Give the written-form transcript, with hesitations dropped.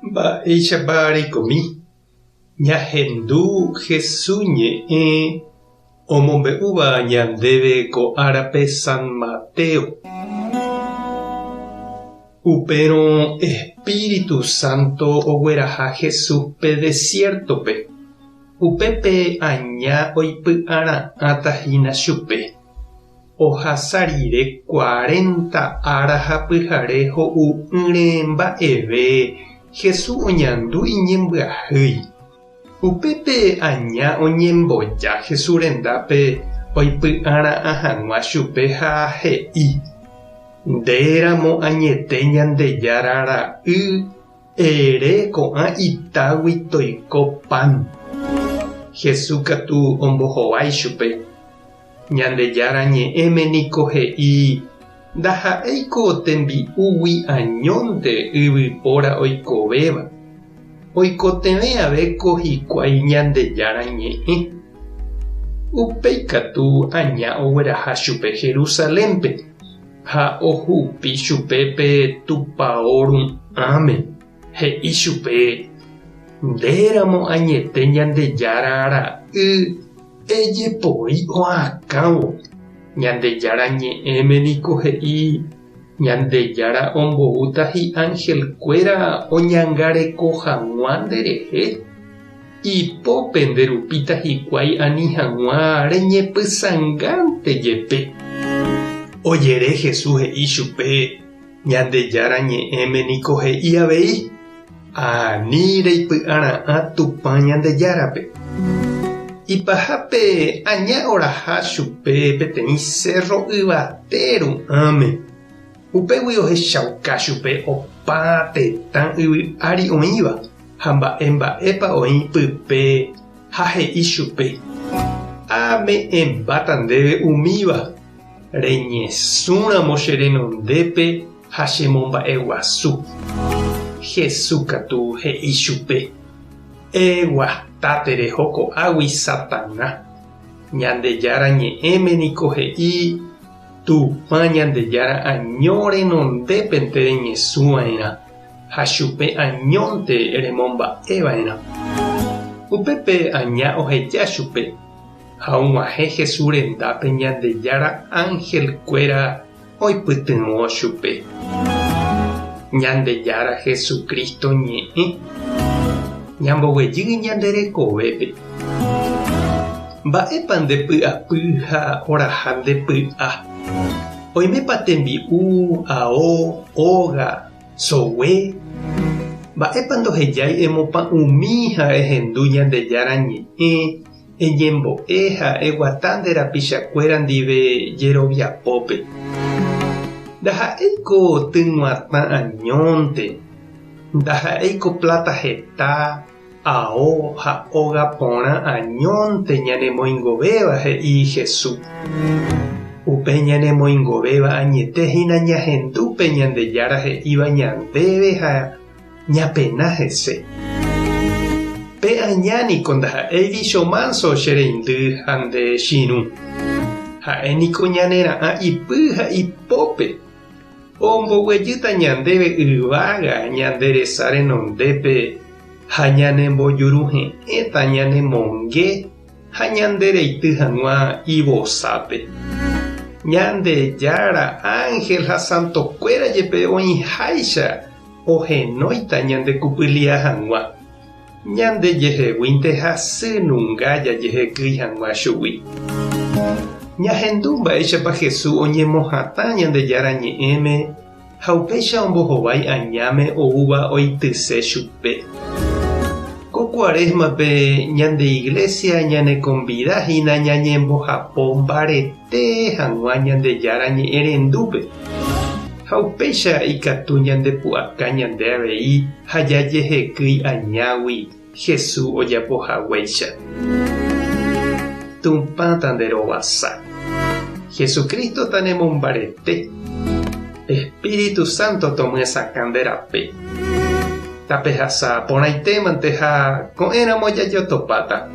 Mba'éichapa reikomi? Ñahendu Jesús ñe'ẽ omombe'úva ñandéve ko árape San Mateo. Upérõ Espíritu Santo ogueraha Jesúspe desiértope. Upépe aña oipy'ara'ãta hína chupe. Ohasa rire cuarenta ára ha pyhare ho'u'ỹre mba'eve, Jesús oñandu iñembyahýi. Upépe aña oñemboja Jesús rendápe oipy'ara'ã hag̃ua chupe ha he'i, Nde ramo añete Ñandejára Ra'y, ere ko'ã itágui toiko pan. Jesús katu ombohovái chupe, Ñandejára Ñe'ẽme niko he'i, Ndaha'éiko tembi'úgui añónte yvypóra oikovéva, oikotevẽ ave ko hikuái Ñandejára Ñe'ẽ. Upéi katu aña ogueraha chupe Jerusalénpe ha ohupi chupe pe tupao ru'ãme, he'i chupe, Ndéramo añete Ñandejára Ra'y, Ejepoi oakãvo. Ñandejára Ñe'ẽme niko he'i, Ñandejára omboúta hi'angelkuéra oñangareko hag̃ua nderehe, ipópe nderupíta hikuái ani hag̃ua reñepysãngánte jepe. Ojere Jesús he'i chupe, Ñandejára Ñe'ẽme niko he'i avei, Ani reipy'ara'ã Tupã Ñandejárape. Ipahápe aña oraha chupe peteĩ sérro yvate ru'ãme. Upégui ohechauka chupe opa tetã yvy ári oĩva ha mba'e mba'épa oĩ pype ha he'i chupe, Ame'ẽmbáta ndéve umíva, reñesũramo che renondépe ha chemomba'eguasu. Jesús katu he'i chupe, Eguata tereho ko'águi Satana. Ñandejára Ñe'ẽme niko he'i, Tupã Ñandejára año renondépente reñesũ va'erã, ha chupe añónte remomba'e va'erã. Upépe aña oheja chupe, ha og̃uahẽ Jesús rendápe Ñandejára ánhelkuéra oipytyvõ chupe. Ñandejára Jesucristo ñe'ẽ ñamboguejy ñande rekovépe. Mba'épa nde py'apy ha oraha nde py'a? Oimépa tembi'u, ao, óga, sogue? Mba'épa ndohejái emopa'ũmi ha ehendu Ñandejára ñe'ẽ Eñembo'e ha eguata nde rapichakuéra ndive jeroviapópe. Ndaha'éiko tyg̃uatã añónte, ndaha'éiko pláta heta, ao ha óga porã añónte ñanemoingovéva, he'i Jesús. Upe ñanemoingovéva añete hína ñahendu pe Ñandejára he'íva ñandéve ha Ñapena hese. Pe aña niko ndaha'éi vícho mánso che reindy ha nde chirũ. Ha'e niko ñanera'ã ipy ha ipópe. Omboguejýta ñandéve yvága ñande resa renondépe ha ñanembojuruhe'ẽta ñanemonge ha ñande reity hag̃ua ivosápe. Ñandejára ángel ha santokuéra jepe oĩháicha ohenóita ñande kupylia hag̃ua, ñande jeheguínte hasy nunga jajehekýi hag̃ua chugui. Ñahendu mba'éichapa Jesús oñemohatã Ñandejára Ñe'ẽme ha upéicha ombohovái añáme oúva oityse chupe. Ko Cuaresma-pe ñande Iglesia ñanekombida hína ñañembohapo mbarete hag̃ua Ñandejára Ñe'ẽrendúpe. Ha upéicha ikatu ñandepu'aka ñande avei ha jajehekýi añágui Jesús ojapo haguéicha. Tupã tanderovasa. Jesucristo tanemombarete. Espíritu Santo tomyesakã nde rape. Tapehasa porãitémante ha ko'ẽramo jajotopáta.